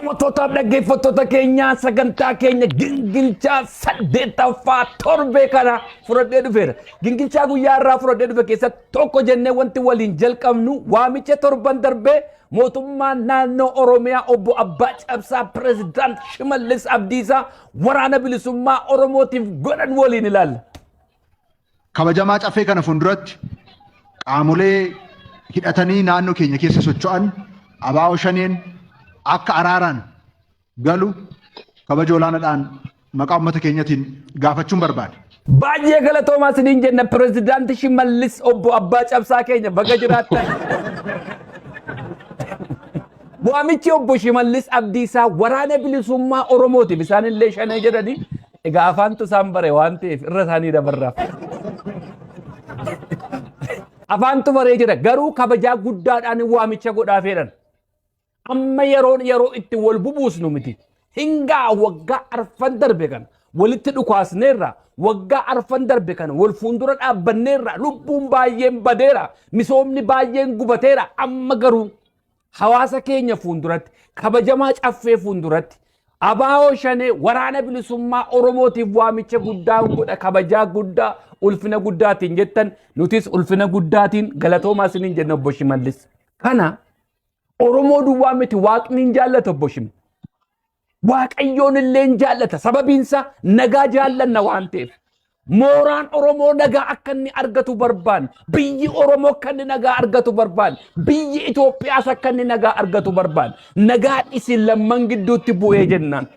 Daawwattootaaf dhaggeeffattoota keenyaa, sagantaa keenya gingilchaa 8ffaa torbee kana fudhadhee dhufeera. Gingilchaa guyyaa irraa fudhadhee dhufe keessatti tokko jennee wanti waliin jalqabnu waamicha torban darbee mootummaan naannoo Oromiyaa obbo Abbaa Cabsaa Pireezidaant Shimallis Abdiisaa waraana bilisummaa Oromootiif godhan waliin ilaalla. Kabajamaa caffee kana fuulduratti qaamolee hidhatanii naannoo keenya keessa socho'an ABO Shaneen akka araaraan galu kabaja olaanaadhaan maqaa uummata keenyatiin gaafachuun barbaada. Baay'ee galatoomaa isiniin jenna, Pireezidaanti Shimallis obbo Abbaa Cabsaa keenya, baga jiraattan. Waamichi obbo Shimallis Abdiisaa waraana bilisummaa Oromootiif, isaan illee Shanee jedhanii, egaa afaantu isaan bare waan ta'eef irra isaanii dabarraaf. Afaantu baree jira, garuu kabajaa guddaadhaan waamicha godhaa fedhan. Amma yeroon yeroo itti wal bubuusnu miti. Hingaa waggaa 4 darbe kana walitti dhukaasneerra, waggaa 4 darbe kana wal fuuldura dhaabbanneerra, lubbuun baay'een badeera, misoomni baay'een gubateera. Amma garuu hawaasa keenya fuulduratti, kabajamaa caffee fuulduratti, ABO Shanee waraana bilisummaa Oromootiif waamicha guddaa godha, kabajaa guddaa ulfina guddaatiin jettan, nutis ulfina guddaatiin galatoomaa isiniin jenna, obbo Shimallis. Kana Oromoo duwwaa miti, Waaqni hin jaallata, obbo Shimi. Waaqayyoon illee hin jaallata, sababiinsa nagaa jaallanna waan ta'eef. Mooraan Oromoo nagaa akka inni argatu barbaanne, biyyi Oromoo akka inni nagaa argatu barbaanne, biyyi Itoophiyaas akka inni nagaa argatu barbaanne. Nagaan isin lamman gidduutti bu'ee jennaan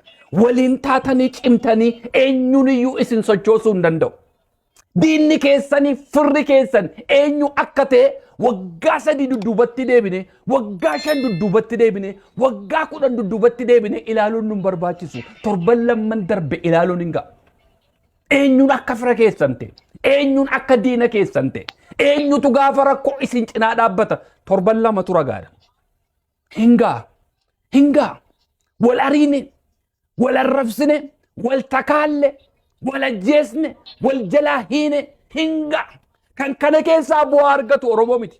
waliin taatanii cimtanii eenyuun iyyuu isin sochoosuu hin danda'u. Diinni keessanii firri keessan eenyu akka ta'e waggaa 3 dudduubatti deebine, waggaa 5 dudduubatti deebine, waggaa 10 dudduubatti deebine ilaaluun nun barbaachisu. Torban lamman darbe ilaaluun hin ga'a. Eenyuun akka fira keessan ta'e, eenyuun akka diina keessan ta'e, eenyutu gaafa rakkoo isin cinaa dhaabbata, torban 2tu ragaadha. Hin ga'a. Hin ga'a. Wal ariine, wal arrabsine, wal takaalle, wal ajjeesne, wal jalaa hiine, hin ga'a. Kan kana keessaa bu'aa argatu Oromoo miti.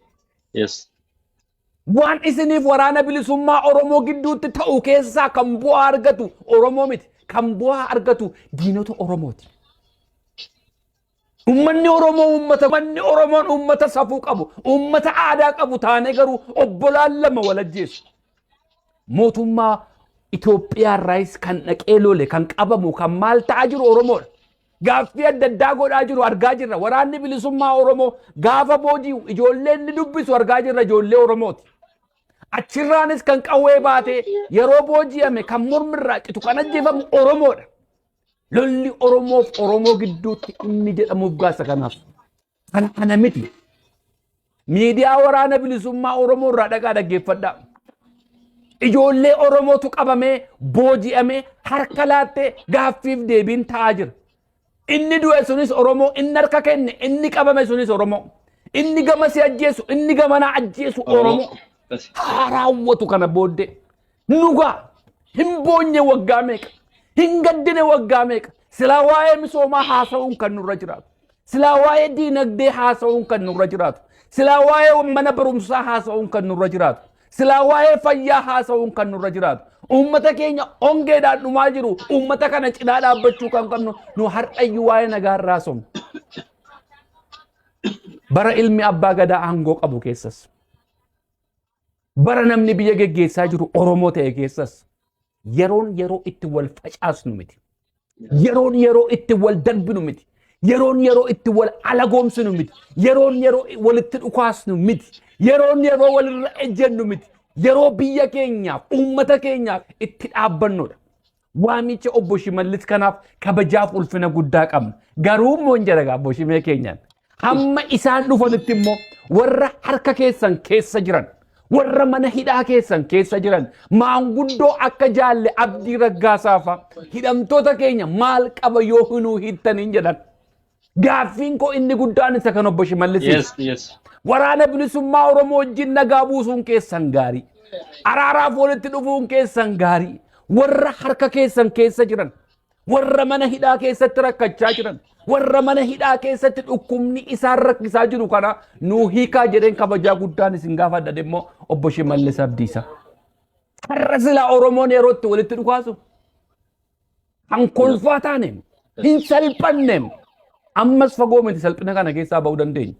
Waan isiniif waraana bilisummaa Oromoo gidduutti ta'u keessaa kan bu'aa argatu Oromoo miti. Kan bu'aa argatu diinota Oromooti. Uummanni Oromoo uummata, uummanni Oromoon uummata safuu qabu, uummata aadaa qabu taanee garuu obbolaan lama wal ajjeesu. Mootummaa Itoophiyaa irraayis kan dhaqee lole, kan qabamu, kan maal ta'aa jiru Oromoodha. Gaaffii adda addaa godhaa jiru argaa jirra. Waraanni bilisummaa Oromoo gaafa booji'u ijoollee inni dubbisu argaa jirra, ijoollee Oromooti. Achirraanis kan qawwee baatee yeroo booji'ame kan mormirraa citu, kan ajjeefamu Oromoodha. Lolli Oromoof Oromoo gidduutti inni jedhamuuf gaasa kanaaf. Kana ana miti. Miidiyaa waraana bilisummaa Oromoo irraa dhaqaa dhaggeeffadhaa. Ijoollee Oromootu qabamee booji'amee harka laattee gaaffiif deebiin ta'aa jira. Inni du'e sunis Oromoo, inni harka kenne, inni qabame sunis Oromoo. Inni gama si ajjeesu, inni gamanaa ajjeesu Oromoo. Haa raawwatu kana booddee. Nugaa hin boonye waggaa meeqa, hin gaddine waggaa meeqa. Silaa waa'ee misoomaa haasa'uun kan nurra jiraatu. Silaa waa'ee diinagdee haasa'uun kan nurra jiraatu. Silaa waa'ee mana barumsaa haasa'uun kan nurra jiraatu. Silaa waa'ee fayyaa haasa'uun kan nurra jiraatu. Uummata keenya hongeedhaan dhumaa jiru. Uummata kana cinaa dhaabbachuu kan qabnu nu har'ayyuu waa'ee nagaa irraa haasofna. Bara ilmi abbaa gadaa aangoo qabu keessas, bara namni biyya geggeessaa jiru Oromoo ta'e keessas, yeroon yeroo itti wal facaasnu miti. Yeroon yeroo itti wal darbinu miti. Yeroon yeroo itti wal alagoomsinu miti. Yeroon yeroo walitti dhukaasnu miti. Yeroon yeroo walirra ejjennu miti. Yeroo biyya keenyaaf, uummata keenyaaf itti dhaabbannudha. Waamicha obbo Shimallis kanaaf kabajaaf ulfina guddaa qabna. Garuu immoo hin jedha obbo Shimee keenyaan. Hamma isaan dhufanitti immoo warra harka keessan keessa jiran, warra mana hidhaa keessan keessa jiran, maanguddoo akka jaalle Abdii Raggaasaa fa'a, hidhamtoota keenya maal qaba yoo hinuu hiittaniin jedhan. Gaaffiin koo inni guddaan isa kan obbo Shimallis. Waraana bilisummaa Oromoo wajjin nagaa buusuun keessan gaarii. Araaraaf walitti dhufuun keessan gaarii. Warra harka keessan keessa jiran, warra mana hidhaa keessatti rakkachaa jiran, warra mana hidhaa keessatti dhukkubni isaan rakkisaa jiru kana nuu hiikaa jedheen kabajaa guddaan isin gaafadha immoo obbo Shimallis Abdiisaa. Har'a silaa Oromoon yeroo itti walitti dhukaasu kan kolfaa taaneem hin salphanneem ammas fagoo miti salphina kana keessaa ba'uu dandeenya.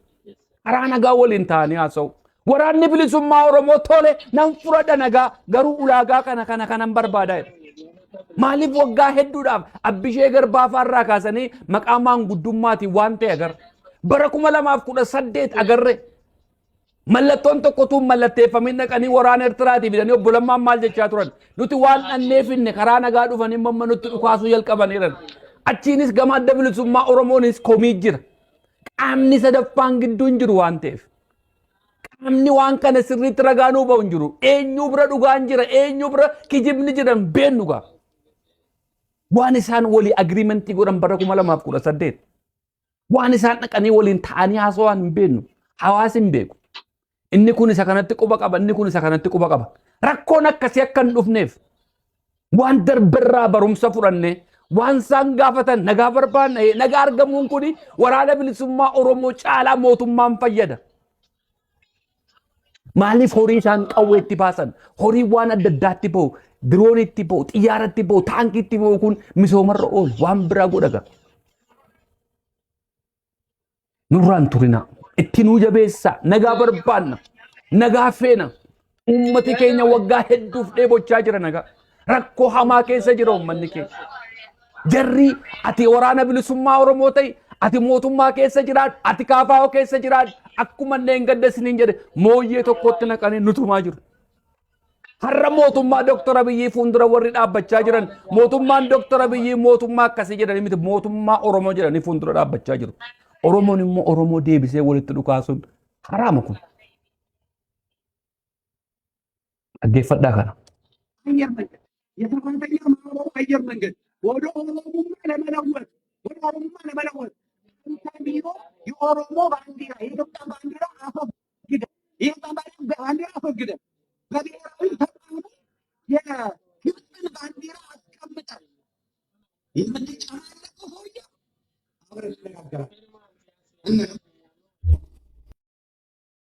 Karaa nagaa waliin ta'anii haasa'u. Waraanni bilisummaa Oromoo tole nan fudhadha nagaa garuu ulaagaa kana kana kanan barbaada jedha. Maaliif waggaa hedduudhaaf Abbishee Garbaa faarraa kaasanii maqaa maanguddummaatiin waan ta'e agarra. Bara 2018 agarre. Mallattoon tokko tun mallatteeffamin dhaqanii waraana Eertiraatii fidanii obbo Lammaan maal jechaa turan. Nuti waan dhannee finne karaa nagaa dhufanii mamma nutti dhukaasuu jalqabaniiran. Achiinis gama adda bilisummaa Oromoonis komii jira. Qaamni sadaffaan gidduu hin jiru waan ta'eef. Qaamni waan kana sirriitti ragaa nuu ba'u hin jiru. Eenyu bira dhugaan jira, eenyu bira kijibni jira hin beennu gaa. Waan isaan walii agreement godhan bara 2018. Waan isaan dhaqanii waliin ta'anii haasawaan hin beennu. Hawaasi hin beeku. Inni kun isa kanatti quba qaba, inni kun isa kanatti quba qaba. Rakkoon akkasii akka hin dhufneef waan darberraa barumsa fudhannee waan isaan gaafatan nagaa barbaanna nagaa argamuun kun waraana bilisummaa Oromoo caalaa mootummaan fayyada. Maaliif horii isaan qawweetti baasan, horii waan adda addaatti bahu, diroonitti bahu, xiyyaaratti bahu, taankiitti bahu kun misoomarra oolu waan biraa godha gaa. Nurraan turinaa. Itti nuu jabeessaa. Nagaa barbaanna. Nagaa feena. Uummati keenya waggaa hedduuf dheebochaa jira nagaa. Rakkoo hamaa keessa jira uummanni keenya. Jarri ati waraana bilisummaa Oromoo ta'i, ati mootummaa keessa jiraadhu, ati KFO keessa jiraadhu, akkuma illee gadda isiniin jedhe mooyyee tokkotti naqanii nutumaa jiru. Har'a mootummaa Dooktar Abiyyii fuuldura warri dhaabbachaa jiran mootummaan Dooktar Abiyyii mootummaa akkasii jedhanii miti mootummaa Oromoo jedhanii fuuldura dhaabbachaa jiru. Oromoon immoo Oromoo deebisee walitti dhukaasuun haraama kun. Dhaggeeffadhaa kana. አየር መንገድ የሰራተኛ ማህበሩ አየር መንገድ ወደ ኦሮሙማ ለመለወጥ ወደ ኦሮሙማ ለመለወጥ አንተ ቢሮ የኦሮሞ ባንዲራ የኢትዮጵያ ባንዲራ አስወግደ የኢትዮጵያ ባንዲራ አስወግደ በብሔራዊ ተቋሙ የግብፅን ባንዲራ አስቀምጠ የምትጨማለቀው ሰውዬ አብረን እንነጋገራለን።